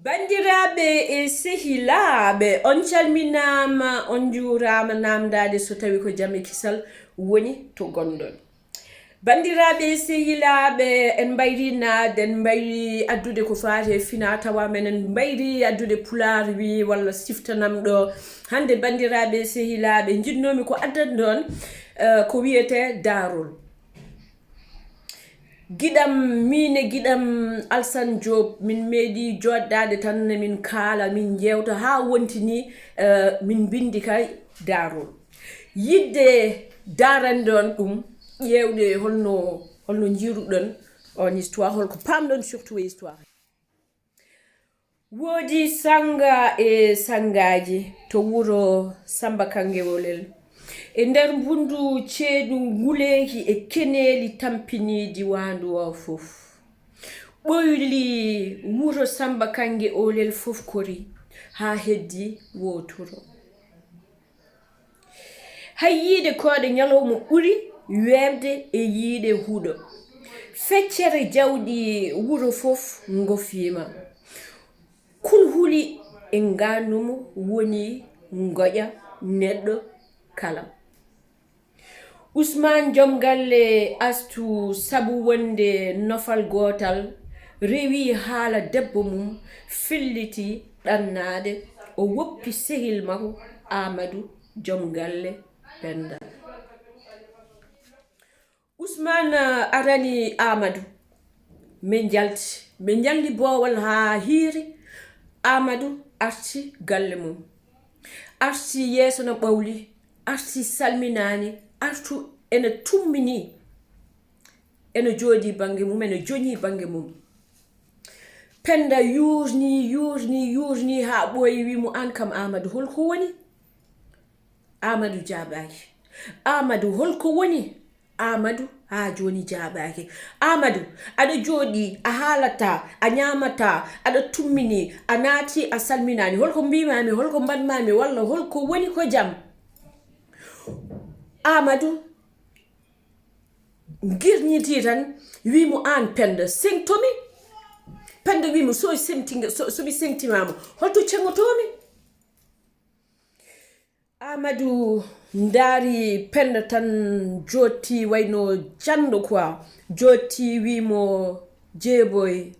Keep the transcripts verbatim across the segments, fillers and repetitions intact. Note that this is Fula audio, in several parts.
Banndiraaɓe e sehilaaɓe, on calminaama, on njuuraama, naamndaade so tawi ko jam e kisal woni to ngonɗon. Banndiraaɓe e sehilaaɓe, en mbayrii naatde, en mbayrii addude ko faati e fina tawa, menen mbayrii addude pulaar wi walla siftanam ɗo. Hannde, banndiraaɓe e sehilaaɓe, njiɗnoomi ko addanɗon, eh, ko wiyetee daarol. Giɗam, miin e giɗam Alsan Joob, min meeɗii jooɗdaade tan, min kaala, min njeewta haa wonti nii, eh, min mbinndi kay daarol. Yiɗde daarande on ɗum, ƴeewde holno, holno njiiruɗon on histoire, holko paamɗon surtout e histoire. Woodi sanga e sangaaji to wuro Samba Kannge Olel. E nder mbundu ceeɗu nguleeki e keneeli tampiniiɗi waandu o fof. Ɓoyli wuro Samba Kannge Olel fof kori haa heddi wooturo. Hay yiide koode ñalawma ɓuri weeɓde e yiide huɗo. Feccere jawɗi wuro fof ngofiima. Kulhuli e nganumo woni ngoƴa neɗɗo kala. Usmaan joom galle Astu sabu wonde nofal gootal rewi haala debbo mum filliti ɗannaade, o woppi sehil makko Aamadu joom galle Pennda. Usmaan, eh, arani Aamadu. Min njalti. Min njalti boowal haa hiiri. Aamadu arti galle mum. Arti yeeso no ɓawli. Arti salminaani. Artu ene tummini. Ene jooɗii bannge mum, ene joñii bannge mum. Pennda yuurni, yuurni, yuurni haa ɓooyi, wi mo, "Aan kam Aamadu, holko woni?" Aamadu jaabaaki. "Aamadu, holko woni?" Aamadu haa jooni jaabaaki. "Aamadu, aɗa jooɗii, a haalataa, a ñaamataa, aɗa tummini, a naati, a salminaani. Holko mbiimaami, holko mbaɗmaami, walla holko woni ko jam?" Aamadu ngirñitii tan, wi mo, "Aan Pennda, seŋtomi." Pennda wi mo, "So seŋti-, so, so mi seŋtimaama, holto ceŋotoomi?" Aamadu ndaari Pennda tan, jooɗti wayno janɗo quoi. Jooɗti wi mo, "Jeeboy,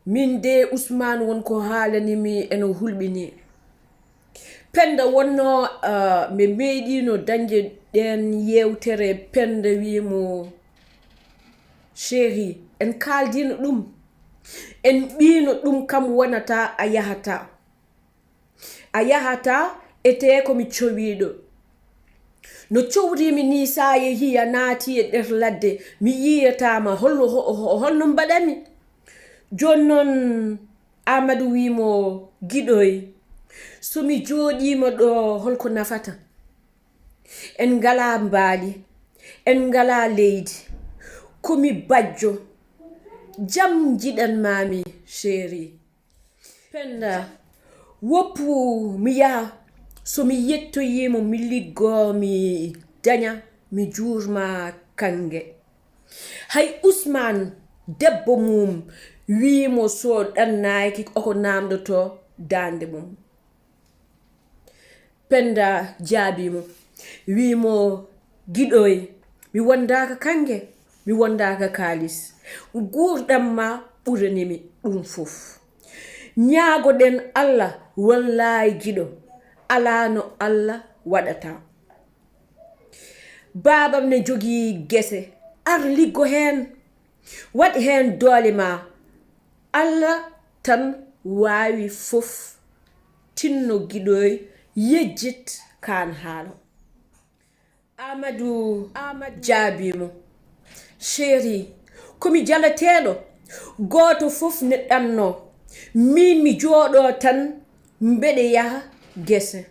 min de Usmaan won ko haalani mi eno hulɓini." Pennda wonno, ah, mi meeɗiino dañde ɗeen yeewtere. Pennda wi mo, "Chéri, en kaaldiino ɗum. En mbiino ɗum kam wonata a yahata." A yahata, etee ko mi cowiiɗo. No cowriimi nii, so a yehii, a naati e nder ladde, mi yiyataa ma, holno, ho-, ho-, holno mbaɗami? Jooni noon, Aamadu wii mo, "Giɗoy, so mi jooɗiima ɗo, holko nafata? En ngalaa mbaali, en ngalaa leydi. Ko mi bajjo. Jam njiɗan-maa-mi, chéri." Pennda, woppu mi yaha. So mi yettoyii mo, mi liggoo, mi daña, mi juurma kannge. Hay Usmaan, debbo mum, wii mo so ɗannaaki, oko naamndotoo daande mum. Pennda jaabii mo, wii mo, "Giɗoy, mi wondaaka kannge, mi wondaaka kaalis. Nguurndam maa ɓurani mi ɗum fof. Ñaagoɗen Alla, wallaahi giɗo, alaa no Alla waɗata. Baabam ne jogii gese, ar liggo heen. Waɗ heen doole maa. Alla tan waawi fof. Tinno giɗoy, yejjit kaan haala." Aamadu, Aamadu jaabii mo, "Chéri, ko mi jalateeɗo. Gooto fof ne ɗanno. Miin mi jooɗoo tan, mbeɗe yaha gese."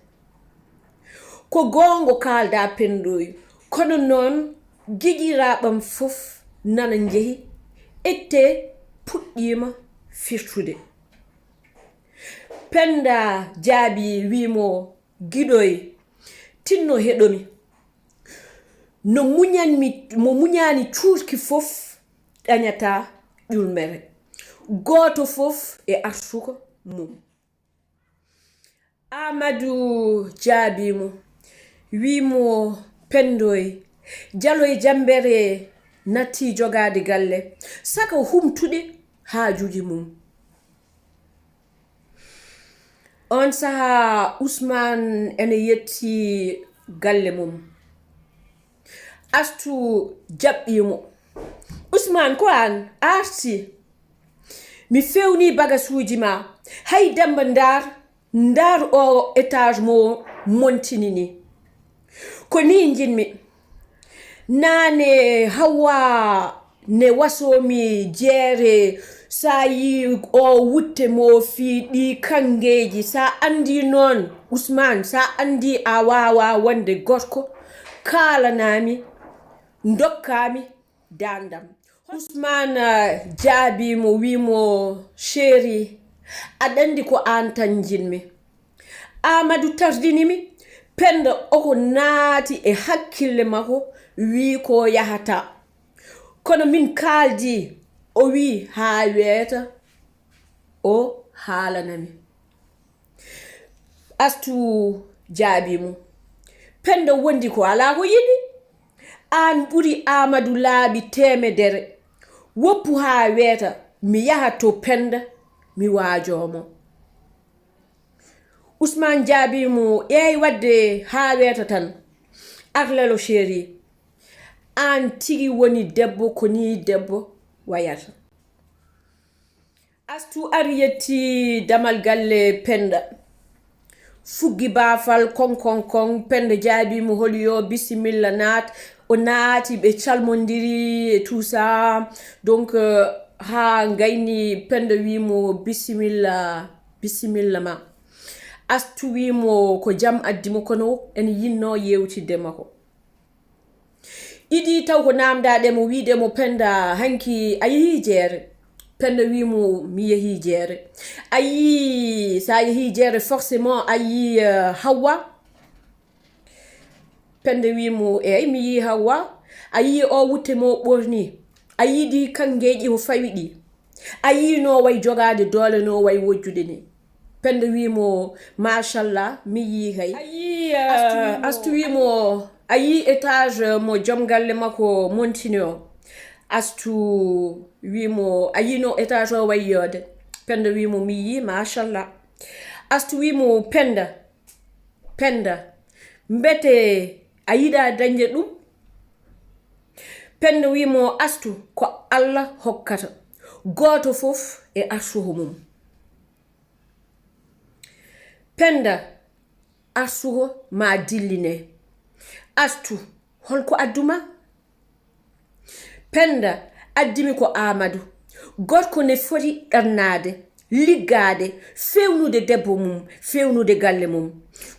"Ko goonga kaaldaa, Penndoy. Kono noon, giƴiraaɓam fof nana njehi, ette puɗɗiima firtude." Pennda jaabii, wii mo, "Giɗoy, tinno heɗo mi. No muñan mi, mo muñaani cuurki fof ɗañataa ƴulmere. Gooto fof e arsuko mum. Aamadu jaabii mo, wii mo, Penndoy, Jalo e Jammbere nattii jogaade galle, saka humtude haajuuji mum. Oon sahaa, Usmaan ene yettii galle mum. Astu jaɓɓii mo. Usmaan, ko aan? Arti. Mi feewnii bagasuuji maa. Hay Demmba, ndaar, ndaar oo étage mo montini nii. Ko nii njiɗmi. Naane Hawwa ne wasoo mi jeere, so a yii oo wutte mo fii ɗii kanngeeji, so a anndii noon, Usmaan, so a anndii a waawaa wonde gorko, kaalanaa mi, ndokkaa mi daandam. Usmaan, ah, jaabii mo, wii mo, Chéri, aɗa anndi ko aan tan njiɗmi. Aamadu tardini mi, Pennda oko naati e hakkille makko, wii ko yahata. Kono min kaaldii, o wii haa weeta, o haalana mi. Astu jaabii mo, Pennda wondi ko alaa ko yiɗi. Aan ɓuri Aamadu laabi teemedere. Woppu haa weeta, mi yaha to Pennda, mi waajoo mo. Usmaan jaabii mo, Eey, waɗde haa weeta tan. Ar lelo, Chéri. Aan tigi woni debbo, ko nii debbo wayata. Astu ari, yetti damal galle Pennda. Fuggi baafal, koŋ, koŋ, koŋ. Pennda jaabii mo, holi yo bisimilla naat. O naati, ɓe calmondiri et tout ça. Donc, euh, haa ngayni, Pennda wii mo, Bisimilla, bisimilla ma. Astu wii mo ko jam addi mo, kono ene yinnoo yeewtidde makko. Idii taw ko naamndaade mo, wiyde mo, Pennda, hanki a yehii jeere? Pennda wii mo, Mi yehii jeere. A yii, so a yehii jeere, forcément a yii, eh, Hawwa? Pennda wii mo, Eey, mi yii Hawwa. A yii o wutte mo ɓorni? A yii ɗi kanngeeji o fawi ɗi? A yii no way jogaade doole, no way wojjude ni? Pennda wii mo, Machallah, mi yii kay. A yii, eh, Astu wii mo, Astu wii mo, A yii étage mo jom galle makko montini o? Astu wii mo, A yii no étage o way yoode? Pennda wii mo, Mi yii, machallah. Astu wii mo, Pennda, Pennda, mbete a yiɗaa dañde ɗum? Pennda wii mo, Astu, ko Alla hokkata, gooto fof e arsuho mum. Pennda, arsuho ma dilline. Astu, hol ko addu ma? Pennda, addi mi ko Aamadu. Gorko ne foti ɗannaade, liggaade, feewnude debbo mum, feewnude galle mum.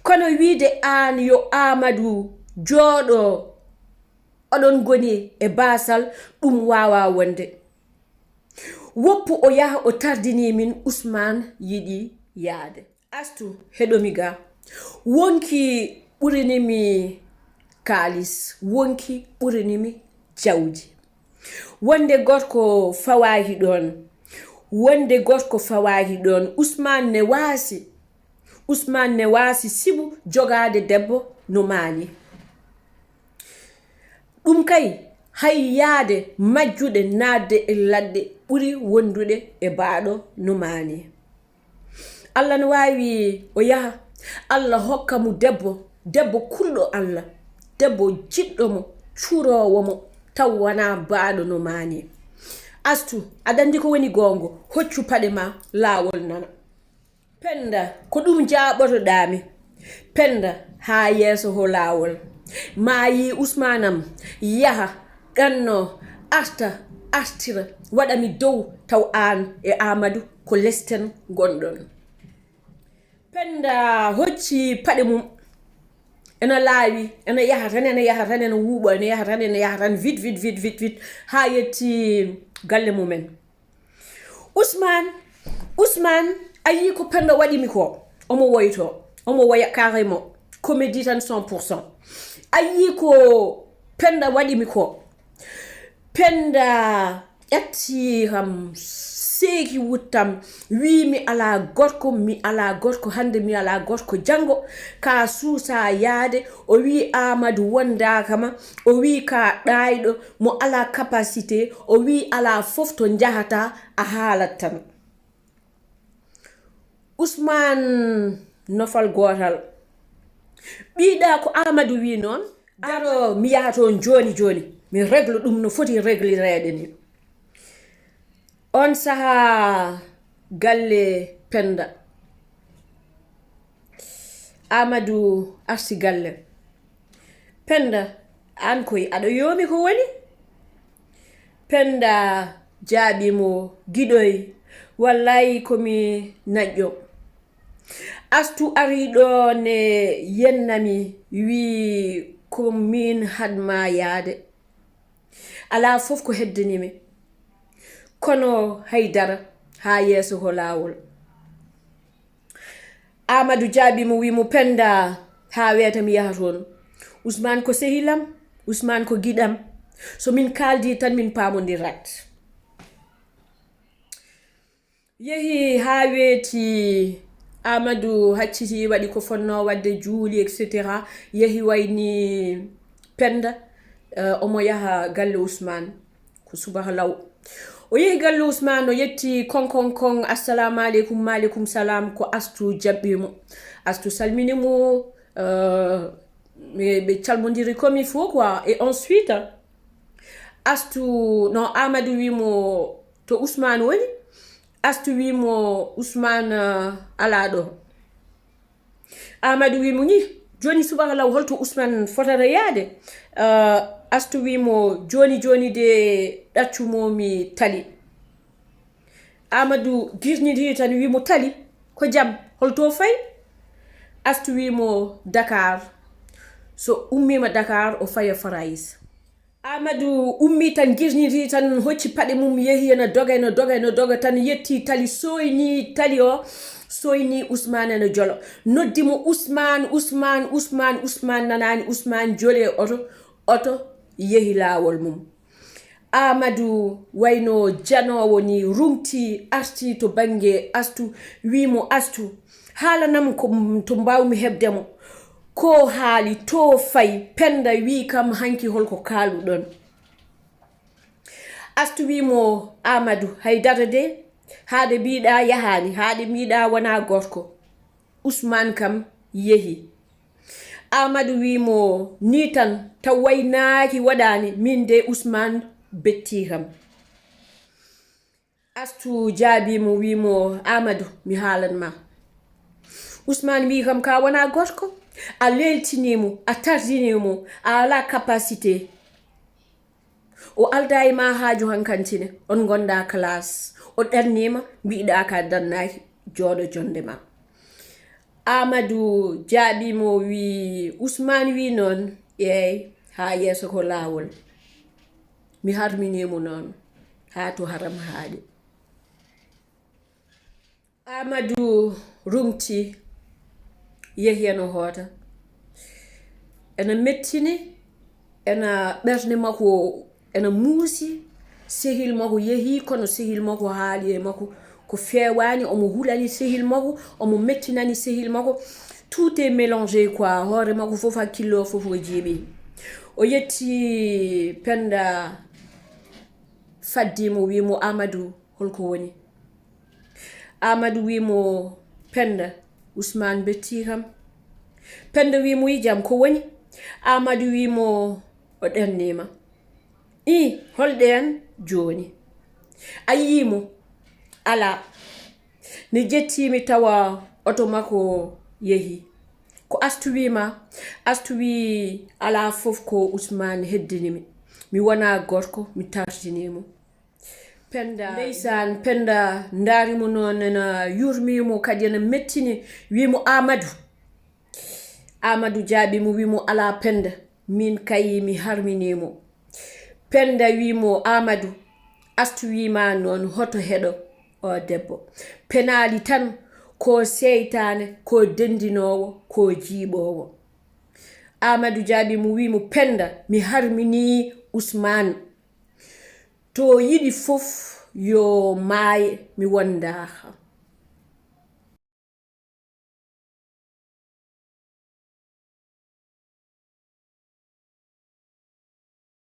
Kono wiyde aan yo Aamadu jooɗo, oɗon ngoni e baasal, ɗum waawaa wonde. Woppu o yaha, o tardinii min, Usmaan yiɗi yahde. Astu, heɗo mi ga. Wonki ɓurini mi kaalis, wonki ɓurini mi jawdi. Wonde gorko fawaaki ɗoon, wonde gorko fawaaki ɗoon, Usmaan ne waasi. Usmaan ne waasi sibu jogaade debbo no maa ni. Ɗum kay, hay yahde majjude naatde e ladde ɓuri wondude e baaɗo no maa ni. Alla no waawi o yaha, Alla hokka mo debbo, debbo kulɗo Alla, debbo jiɗɗo mo, cuuroowo mo, taw wonaa baaɗo no maa ni. Astu, aɗa anndi ko woni goonga, hoccu paɗe ma, laawol nana. Pennda, ko ɗum jaaɓotoɗaa mi? Pennda, haa yeeso ho laawol. Maa yii Usmaan am, yaha, ɗanno, arta, artira, waɗa mi dow, taw aan e Aamadu ko lesten ngonɗon. Pennda hocci paɗe mum. Ena laawi, ena yaha tan, ena yaha tan, ena wuuɓa, ena yaha tan, ena yaha tan, vite, vite, vite, vite, vite, haa yetti galle mumen. Usmaan, Usmaan, a yii ko Pennda waɗi mi ko? Omo woytoo, omo woya carrément. Comédie tan cent pour cent. A yii ko Pennda waɗi mi ko? Pennda ƴatti kam, Seeki wuttam, wii mi alaa gorko, mi alaa gorko hannde, mi alaa gorko janngo, ka suusa yaade. O wii Aamadu wondaaka ma, o wii ka ɗaayɗo, mo alaa capacité, o wii alaa fof to njahataa, a haalat tan. Usmaan nofal gootal. Ɓiiɗa ko Aamadu wii noon, daro mi yaha toon jooni jooni, mi réglo ɗum no foti réglireede ni. On sahaa galle Pennda. Aamadu arti galle. Pennda, aan koy aɗa yoomi ko woni? Pennda jaabii mo, giɗoy, wallay ko mi naƴƴo. Astu arii ɗo ne yennami, wii ko miin haɗ ma yaade. Alaa fof ko heddanii mi, kono hay dara, haa yeeso ko laawol. Aamadu jaabii mo, wii mo, Pennda, haa weeta mi yaha toon. Usmaan ko sehilam, Usmaan ko giɗam. So min kaaldii tan min paamondirat. Yehi haa weeti, Aamadu hacciti waɗi ko fonnoo waɗde, juuli, et cetera. Yehi wayni Pennda, eh, omo yaha galle Usmaan. Ko subaka law. O yehi galle Usmaan, o yetti kon, kon, kon, "Assalaamu aleykum." "Maaleykum salaam." Ko Astu jaɓɓii mo. Astu salmini mo, eh, ɓe, ɓe calmondiri comme il faut quoi. Et ensuite, Astu, non, Aamadu wii mo to Usmaan woni. Astu wii mo, "Usmaan, eh, alaa ɗo." Aamadu wii mo, "Nih, jooni subaka law, holto Usmaan fotata yaade?" Eh, Astu wii mo, "Jooni jooni de, ɗaccu mo mi tali." Aamadu girñidiri tan, wii mo, "Tali, ko jam, holto fay?" Astu wii mo, "Dakar. So ummiima Dakar, o faya Farayse." Aamadu ummii tan, girñirii tan, hocci paɗe mum, yehi ena doga, ena doga, ena doga tan, yettii tali, sooynii tali o, sooynii Usmaan ena jolo. Noddi mo, "Usmaan, Usmaan, Usmaan, Usmaan," nanaani Usmaan, joli e oto, oto yehi laawol mum. Aamadu wayno janoowo ni, ruŋtii, artii to bannge Astu, wii mo, "Astu, haalanam ko, to mbaawmi heɓde mo. Ko haali, to fayi?" Pennda wii kam, "Hanki holko kaaluɗon?" Astu wii mo, "Aamadu, hay dara de, haa de mbiiɗaa yahaani, haa de mbiiɗaa wonaa gorko. Usmaan kam yehi." Aamadu wii mo, "Nii tan, taw waynaaki waɗaani, miin de Usmaan bettii kam." Astu jaabii mo, wii mo, "Aamadu, mi haalan ma. Usmaan wii kam ka wonaa gorko, a leeltinii mo, a tardinii mo, a alaa capacité. O aldaa e ma haaju hankantine, on ngondaa classe. O ɗannii ma, mbiiɗaa ka dannaaki, jooɗo jonnde ma." Aamadu jaabii mo, wii, "Usmaan wii noon, eey, haa yeeso ko laawol. Mi harminii mo noon, haa to haram haaɗi." Aamadu ruŋtii, yehi ena hoota. Ena mettini, ena ɓernde makko, ena muusi. Sehil makko yehi, kono sehil makko haali e makko ko feewaani, omo hulani sehil makko, omo mettinani sehil makko. Tout est mélangé quoi, hoore makko fof, hakkillo fof o jiiɓi. O yetti Pennda, faddii mo, wii mo, "Aamadu, holko woni?" Aamadu wii mo, "Pennda, Usmaan bettii kam." Pennda wii mo, "Yi jam, ko woni?" Aamadu wii mo, "O ɗannii ma." "Ii, hol ɗeen jooni? A yiyii mo?" "Alaa." "Ne ƴettii mi tawa oto makko yehi. Ko Astu wii ma?" Astu wii, "Alaa fof, ko Usmaan heddini mi. Mi wonaa gorko, mi tardinii mo." Pennda, ndeysaan, Pennda ndaari mo noon, ena yurmii mo, kadi ena mettini, wii mo, "Aamadu." Aamadu jaabii mo, wii mo, "Alaa, Pennda, miin kay mi harminii mo." Pennda wii mo, "Aamadu, Astu wii ma noon, hoto heɗo o debbo. Penaali tan, ko seytaane, ko denndinoowo, ko jiiɓoowo." Aamadu jaabii mo, wii mo, "Pennda, mi harminii Usmaan. To yiɗi fof, Yo maaye, mi wondaaka.